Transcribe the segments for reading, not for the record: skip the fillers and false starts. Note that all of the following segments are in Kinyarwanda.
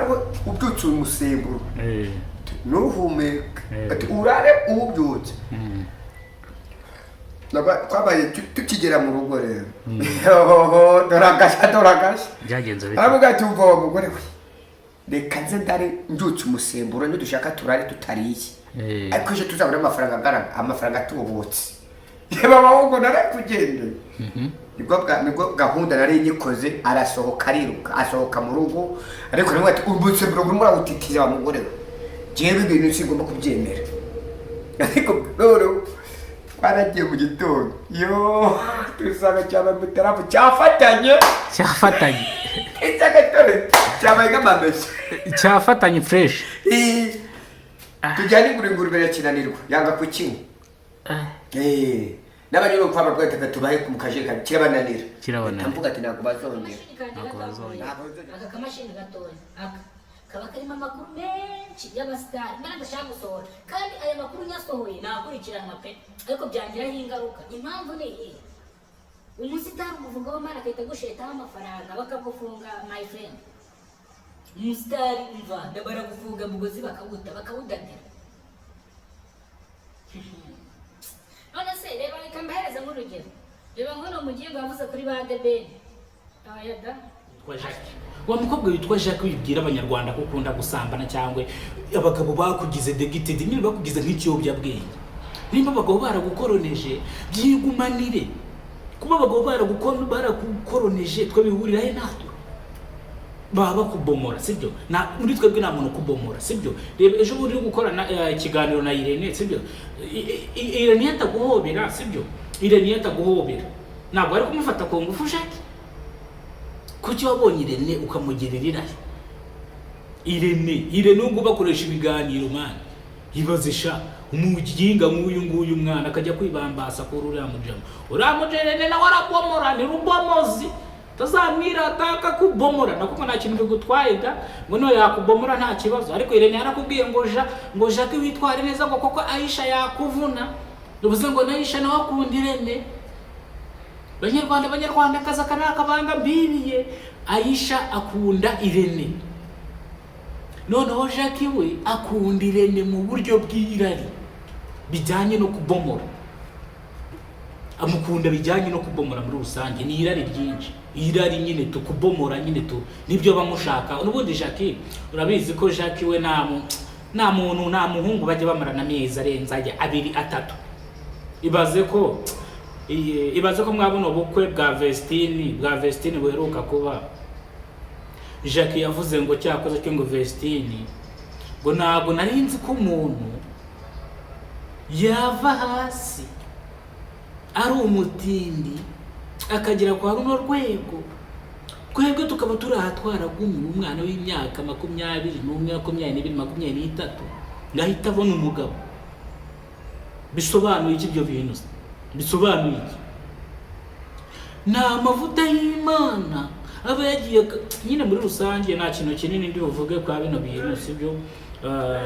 Urare ubyutse umusemburo, ntuhumeke. Ati urare uwubyutse. Twabaye tukigera mu rugo rero, yohoho, dore agashya, dore agashya. Byagenze bite? Aravuga ati: "Umva wa mugore we, reka nze ndare mbyutse umusemburo, nidushaka turare tutariye, ariko ejo tuzabona amafaranga agaragara, amafaranga atubutse." Reba abahungu, narakugende nibwo gahunda nari nyikoze. Arasohoka, ariruka, asohoka mu rugo, ariko nawe ati: "Umusemburo urimo urawutitiza wa mugore we, jewe ibintu singomba kubyemera." Ariko noneho twaragiye mu gitondo, yo dusanga cyabaye mutarafu, cyafatanye. Cyafatanye. Icy'agatore cyabaye nk'amamesa. Cyafatanye fresh. Tujyane ingurube, ingurube irakinanirwa, yanga kukinywa. N'abanyururu kwa barwayi tubahe mu kajerekani, kirabananira. Kirabananira. Mvuga ati ntabwo bazongera. Ntabwo bazongera. Ntabwo bazongera. Aka kamashini gatoya aka kaba karimo amakuru menshi y'abasitari mbona ndashaka gusohora, kandi aya makuru nyasohoye nakurikiranwa pe, ariko byangiraho ingaruka. Impamvu ni iyi: umusitari umuvugaho mana agahita agushetaho amafaranga, bakagufunga. My friend, umusitari, umva, baragufunga mugozi, bakawuta, bakawudadira. None se reba, reka mbahereze nk'urugero. Reba nk'uno mugingo wavuze kuri ba The Ben aya da. Witwa Jacques, wa mukobwa witwa Jacques, wibwira Abanyarwanda ko ukunda gusambana, cyangwa abagabo bakugize addicted nyine, bakugize nk'ikiyobyabwenge. Nimba abagabo baragukoroneje, byigumanire. Kuba abagabo barakukoroneje, twe bihurira he natwe? Baba bakubomora, sibyo? Na muri twebwe nta muntu ukubomora, sibyo? Reba ejo bundi uri gukorana ikiganiro na Irene, sibyo? Irene yataguhobera, sibyo? Irene yataguhobera, ntabwo ari kumufata ku ngufu. Jacques, kuki wabonye Irene ukamugirira irari? Irene, Irene ubu ngubu bakoresha ibiganiro man. Ibaze sha, umuginga nk'uyu nguyu, umwana akajya kwibambasa kuri uriya mujama, uriya muja Irene nawe arabomora, ni rubomozi, tazamwirata akakubomora. Nako nta kintu bigutwaye da, ngo niyo yakubomora nta kibazo. Ariko Irene yarakubwiye ngo ja ngo Jacques witware neza, ngo koko Aisha yakuvuna. Bivuze ngo na Aisha nawe akunda Irene. Banyarwanda, Banyarwanda, akazi aka ni akabanga mbiriye. Aisha akunda Irene. Noneho Jacques we akunda Irene mu buryo bw'irari bijyanye no kubomora, amukunda bijyanye no kubomora muri rusange. Ni irari ryinshi, irari nyine tukubomora nyine tu nibyo bamushaka. N'ubundi Jacques, urabizi ko Jacques we nta muntu, nta muhungu bajya bamarana amezi arenze ajya abiri, atatu. Ibaze ko mwabona ubukwe bwa Vestine buheruka kuba, Jacques yavuze ngo cyakoze cyo ngo Vestine, ngo ntabwo nari nzi ko umuntu yava hasi ari umutindi akagera kwa runo rwego, twebwe tukaba turi aha twaragumiwe. Umwana w'imyaka 21, 22, 23 ngahita abona umugabo. Bisobanuye iki ibyo bintu se? Bisobanuye iki? Ni amavuta y'Imana aba yagiye nyine. Muri rusange nta kintu kinini ndi buvuge kwa bino bintu, sibyo?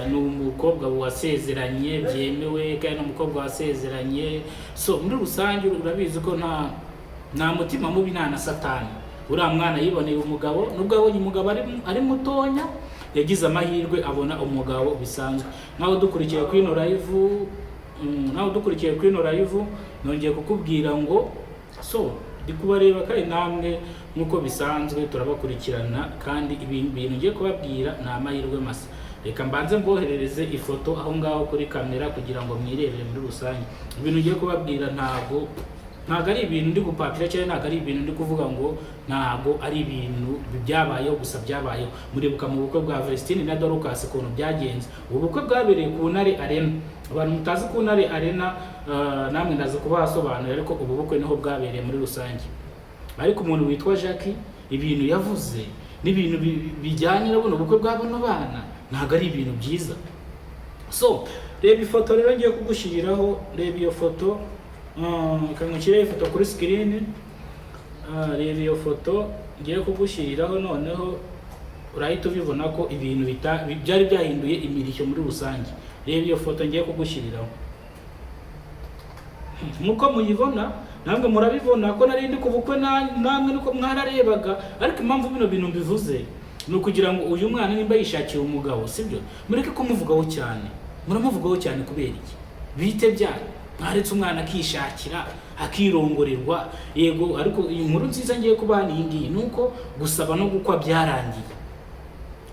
Ni umukobwa wasezeranye byemewe, kandi ni umukobwa wasezeranye. So muri rusange urabizi ko nta mutima mubi, nta na Satani. Uriya mwana yiboneye umugabo, nubwo yabonye umugabo ari mutonya, yagize amahirwe abona umugabo bisanzwe. Nawe dukurikiye kuri ino live, nawe dukurikiye kuri ino live, nongeye kukubwira ngo so ndi kubareba, kandi namwe nk'uko bisanzwe turabakurikirana. Kandi ibi bintu ngiye kubabwira ni amahirwe masa. Reka mbanze mboherereze ifoto aho ngaho kuri kamera kugira ngo mwirebere muri rusange. Ibintu ngiye kubabwira ntabwo ari ibintu ndi gupapira, cyangwa ntabwo ari ibintu ndi kuvuga ngo ntabwo ari ibintu byabayeho gusa, byabayeho. Muribuka mu bukwe bwa Vestine na Dorcas ukuntu byagenze. Ubu bukwe bwabereye ku Ntare Arena. Abantu mutazi ku Ntare Arena, namwe ndaza kubasobanurira, ariko ubu bukwe niho bwabereye muri rusange. Ariko umuntu witwa Jacques, ibintu yavuze n'ibintu bijyanye na buno bukwe bwa bano bana ntabwo ari ibintu byiza. So reba ifoto rero ngiye kugushyiriraho, reba iyo foto. Reka ngushyireho ifoto kuri screen. Reba iyo foto ngiye kugushyiriraho, noneho urahita ubibona ko ibintu byari byahinduye imirishyo muri rusange. Reba iyo foto ngiye kugushyiriraho. Nk'uko muyibona, namwe murabibona ko nari ndi ku bukwe, namwe niko mwararebaga. Ariko impamvu bino bintu mbivuze Ni ukugira ngo uyu mwana nimba yishakiye umugabo, sibyo, mureke kumuvugaho cyane. Muramuvugaho cyane kubera iki? Bite byanyu? Mwaretse umwana akishakira, akirongorerwa. Yego, ariko iyi nkuru nziza ngiye kubaha ni iyi ngiyi, ni uko gusaba no gukwa byarangiye.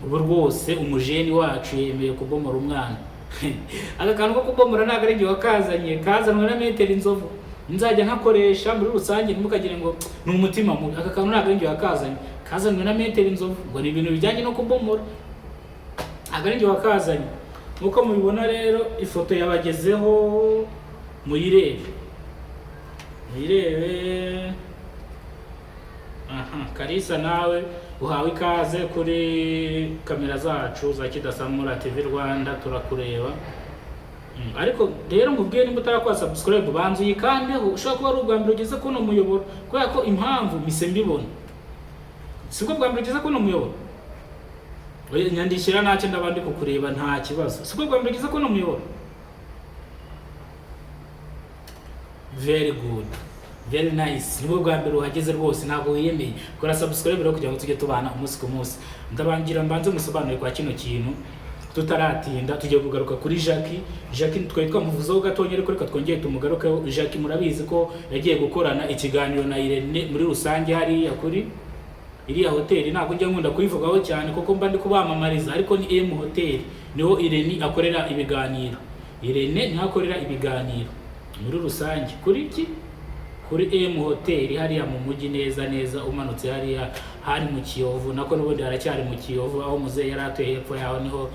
Ubu rwose umujeni wacu yemeye kubomora umwana. Aka kantu ko kubomora ntabwo ari igihe wakazanye, kazanwe na Metero Inzovu, nzajya nkakoresha muri rusange. Ntimukagire ngo ni umutima mubi. Aka kantu ntabwo ari igihe wakazanye, kazanwe na Metero Inzovu, ngo ni ibintu bijyanye no kubomora, ntabwo ari igihe wakazanye. Nk'uko mubibona rero, ifoto yabagezeho, muyirebe, muyirebe. Aha, Kalisa, nawe uhawe ikaze kuri kamera zacu za Kidasamura TV Rwanda, turakureba. Ariko rero mubwiye, nimba utarakora subscribe, banza uyikandeho. Ushobora kuba ari ubwa mbere ugeze kuno muyoboro, kubera ko impamvu mise mbibona sibwo bwa mbere ugeze kuno muyoboro. Oya, nyandikira ntacyo, ndaba ndi kukureba, nta kibazo. Sibwo bwa mbere ugeze kuno muyoboro? Very good, very nice. Nibwo bwa mbere uhageze rwose, ntabwo wiyemeye. Kora subscribe rero kugira ngo tujye tubana umunsi ku munsi. Ndabangira mbanze musobanure kwa kino kintu tutaratinda. Tugiye kugaruka kuri Jackie. Jackie twari twamuvuzeho gatonya, ariko reka twongere tumugarukeho. Jackie murabizi ko yagiye gukorana ikiganiro na Irene muri rusange hariya kuri iriya hoteli. Ntabwo njya nkunda kuyivugaho cyane kuko mba ndi kubamamariza, ariko ni M Hotel, niho Irene akorera ibiganiro. Irene niho akorera ibiganiro muri rusange. Kuri iki? Kuri M Hotel hariya mu mujyi neza neza, umanutse hariya hari mu Kiyovu, nako n'ubundi haracyari mu Kiyovu, aho muzehe yari atuye hepfo yaho niho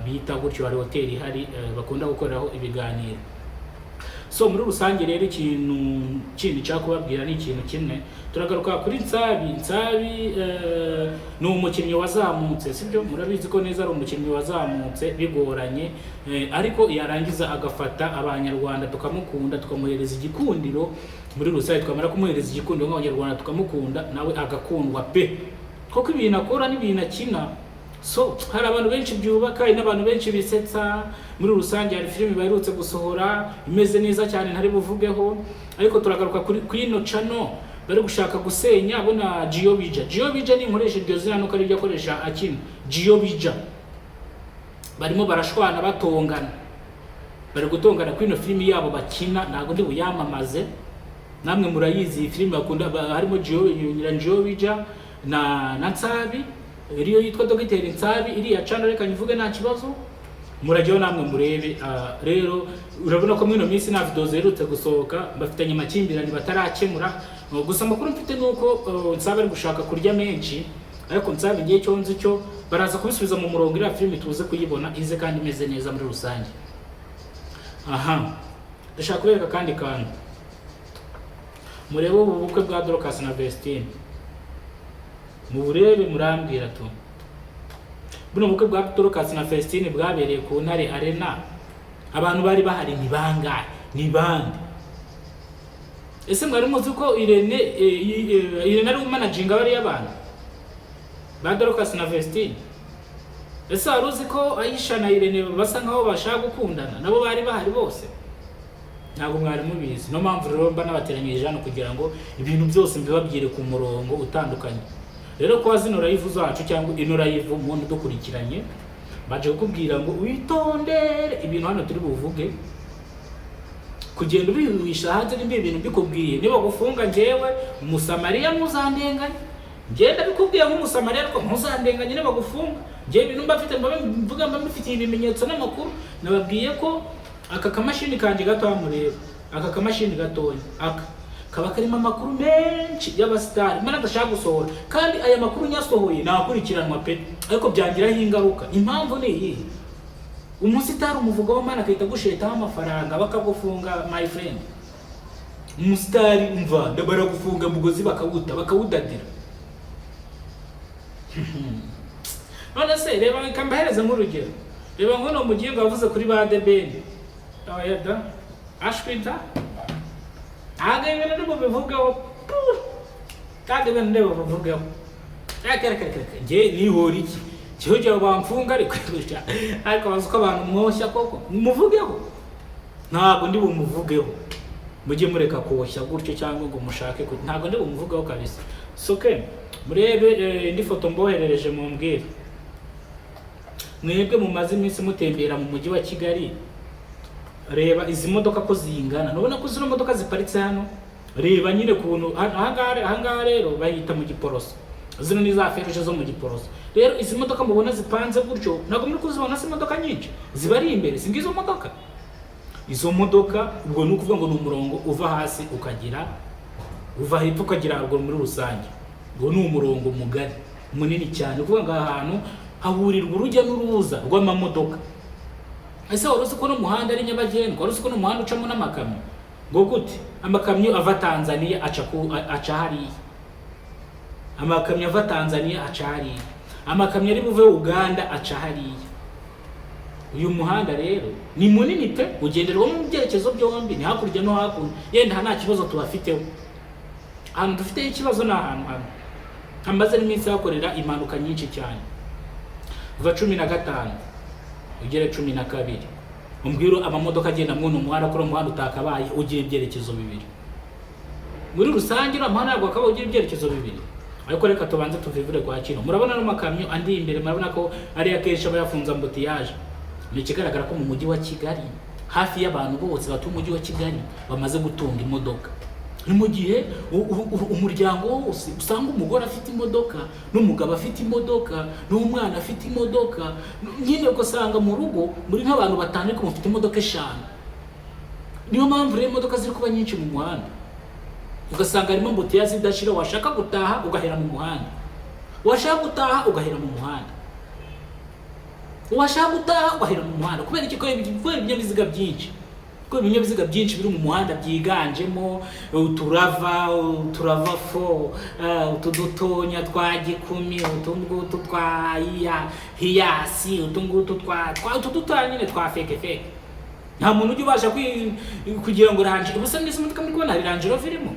bita gutyo. Hari hoteli ihari bakunda gukoreraho ibiganiro. So muri rusange rero, ikintu kindi nshaka kubabwira ni ikintu kimwe. Turagaruka kuri Nsabi. Nsabi ni umukinnyi wazamutse, sibyo? Murabizi ko neza ari umukinnyi wazamutse bigoranye, ariko yarangiza agafata Abanyarwanda tukamukunda, tukamuhereza igikundiro muri rusange. Twamara kumuhereza igikundiro nk'Abanyarwanda tukamukunda, nawe agakundwa pe, kuko ibintu akora n'ibintu akina. So hari abantu benshi byubaka, hari n'abantu benshi bisetsa muri rusange. Hari filime baherutse gusohora imeze neza cyane, ntari buvugeho, ariko turagaruka kuri ino channel bari gushaka gusenya bo na Gio Bija. Gio Bija ni nkoresha iryo zina nuko ari ryo akoresha akina. Gio Bija barimo barashwana, batongana, bari gutongana kuri ino filimi yabo bakina. Ntabwo ndi buyamamaze, namwe murayizi iyi filimi bakunda. Harimo Gio Nyira Bija na Nsabi, iriyo yitwa Dogiteri Nsabi. Iriya channel reka nyivuge, nta kibazo, murajyaho namwe murebe. Rero urabona ko muri ino minsi nta video ziherutse gusohoka, bafitanye amakimbirane batarakemura. Gusa amakuru mfite ni uko Nsabi ari gushaka kurya menshi, ariko Nsabi ngiye cyo nzi cyo baraza kubisubiza mu murongo, iriya filimi tuze kuyibona ize kandi imeze neza muri rusange. Aha ndashaka kubereka akandi kantu. Murebe ubu bukwe bwa Dorcas na Vestine, muburebe murambwira tu. Buno bukwe bwa Dorcas na Vestine bwabereye ku Ntare Arena, abantu bari bahari ni bangahe? Ni bande? Ese mwari muzi ko Irene Irene ari umanaginga bariya bantu ba Dorcas na Vestine? Ese wari uzi ko Aisha na Irene basa nkaho bashaka gukundana? Nabo bari bahari bose, ntabwo mwari mubizi. Niyo mpamvu rero mba nabateranyirije hano kugira ngo ibintu byose mbibabwire ku murongo utandukanye. Rero kuba zino live zacu cyangwa ino live umuntu dukurikiranye, baje kukubwira ngo witondere ibintu hano turi buvuge, kugenda ubihisha hanze. Nimba ibintu mbikubwiye, niba gufunga njyewe Umusamariya ntuzandenganye. Ngenda bikubwiye nk'Umusamariya, ariko ntuzandenganye niba gufunga. Njyewe ibintu mba mfite mba mvuga mba mbifitiye ibimenyetso n'amakuru. Nababwiye ko aka kamashini kanjye gatoya mureba, aka kamashini gatoya aka kaba karimo amakuru menshi y'abasitari mbona adashaka gusohora, kandi aya makuru nyasohoye nakurikiranwa pe, ariko byangiraho ingaruka. Impamvu ni iyihe? Umusitari umuvugaho mana akahita agushetaho amafaranga bakagufunga. My friend, umusitari umva baragufunga mugozi bakawuta, bakawudadira. None se reba, reka mbahereze nk'urugero. Reba nk'uno mugingo wavuze kuri ba Debeni, oya da, ashwi da, ntabwo ibintu ndi bubivugeho. Puh! Ntabwo ibintu ndi bubivugeho. Reka reka reka reka, njye nihora iki kiho gihe bamfunga, ariko bazi ko abantu mwoshya koko. Muvugeho, ntabwo ndi bumuvugeho. Mujye mureka koshya gutyo cyangwa ngo mushake ntabwo ndi bumuvugeho kabisa. So okay. Murebe indi foto mboherereje, mumbwire mwebwe mumaze iminsi mutembera mu mujyi wa Kigali. Reba izi modoka ko zingana, nubona ko zino modoka ziparitse hano. Reba nyine ukuntu ahangaha rero bahita mu Giporoso. Zino ni za feruje zo mu Giporoso. Rero izi modoka mubona zipanze gutyo, ntabwo muri kuzibona? Si imodoka nyinshi zibari imbere? Si ngizo modoka? Izo modoka ubwo ni ukuvuga ngo ni umurongo uva hasi ukagera, uva hepfo ukagera haruguru. Muri rusange ngo ni umurongo mugari munini cyane, ni ukuvuga ngo aha hantu hahurirwa urujya n'uruza rw'amamodoka. Ese wari uzi ko n'umuhanda ari nyabagendwa? Wari uzi ko n'umuhanda ucamo n'amakamyo? Ngo gute? Amakamyo ava Tanzania aca hariya, amakamyo ava Tanzania aca hariya, amakamyo ari buve Uganda aca hariya. Uyu muhanda rero ni munini pe, ugenderwamo mu byerekezo byombi, ni hakurya no hakuno. Yenda aha nta kibazo tubafiteho. Ahantu dufiteho ikibazo ni ahantu hamwe hamaze n'iminsi hakorera impanuka nyinshi cyane. Kuva 15 ugere 12, umbwira amamodoka agenda muri uno muhanda, kuri umuhanda utakabaye ugira ibyerekezo bibiri. Muri rusange uriya muhanda ntabwo wakabaye ugira ibyerekezo bibiri. Ariko reka tubanze tuvivure kwa kino. Murabona n'amakamyo andi imbere, murabona ko ariyo akenshi aba yafunze embouteillage. Ni ikigaragara ko mu mujyi wa Kigali hafi y'abantu bose batuye umujyi wa Kigali bamaze gutunga imodoka. Ni mu gihe umuryango wose usanga umugore afite imodoka, n'umugabo afite imodoka, n'umwana afite imodoka. Nyine ugasanga mu rugo muri nk'abantu batanu ariko mufite imodoka eshanu. Niyo mpamvu rero imodoka ziri kuba nyinshi mu muhanda, ugasanga harimo embouteillage idashira. Washaka gutaha ugahera mu muhanda, washaka gutaha ugahera mu muhanda, washaka gutaha ugahera mu muhanda. Kubera iki? Kubera ibinyabiziga byinshi, kubera ibinyabiziga byinshi biri mu muhanda byiganjemo uturava, uturava fo, utu dutonya twa gikumi, utu ngutu twa Hiace, utu ngutu twa utu dutoya nyine twa fake fake. Nta muntu ujya ubasha kugira ngo Range. Ubusa n'izi modoka muri kubona, hari Range Rover irimo?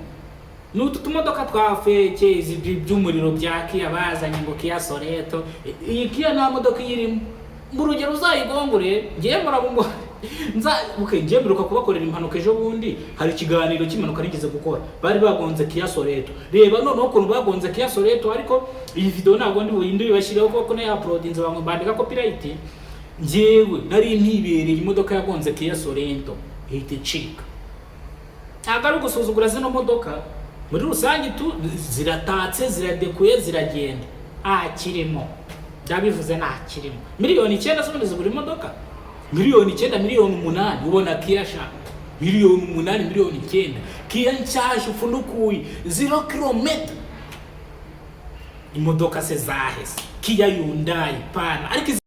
Ni utu tumodoka twa fake, izi by'umuriro bya Kia bazanye ngo Kia Sorento. Iyi Kia nta modoka iyirimo. Mu rugero uzayigongure, ngiye murabungo nza. Okay, ngiye mperuka kubakorera impanuka ejo bundi, hari ikiganiro cy'impanuka nigeze gukora, bari bagonze Kia Sorento. Reba noneho ukuntu bagonze Kia Sorento. Ariko iyi video ntabwo ndi buyindi bibashyireho kuko nayo uploadinze bandika copyright. Njyewe nari ntibereye, imodoka yagonze Kia Sorento ihita icika. Ntabwo ari ugusuzugura zino modoka muri rusange tu, ziratatse, ziradekuye, ziragenda, nta kirimo. Ndabivuze, nta kirimo. 9 miliyoni z'ubundi zigura imodoka 9 miliyoni, 8 miliyoni, ubona Kia sha 8 miliyoni, 9 miliyoni, Kia nshyashya ufundukuye, 0 kilomètre. Imodoka se zahese? Kia, Hyundai pana, ariko izi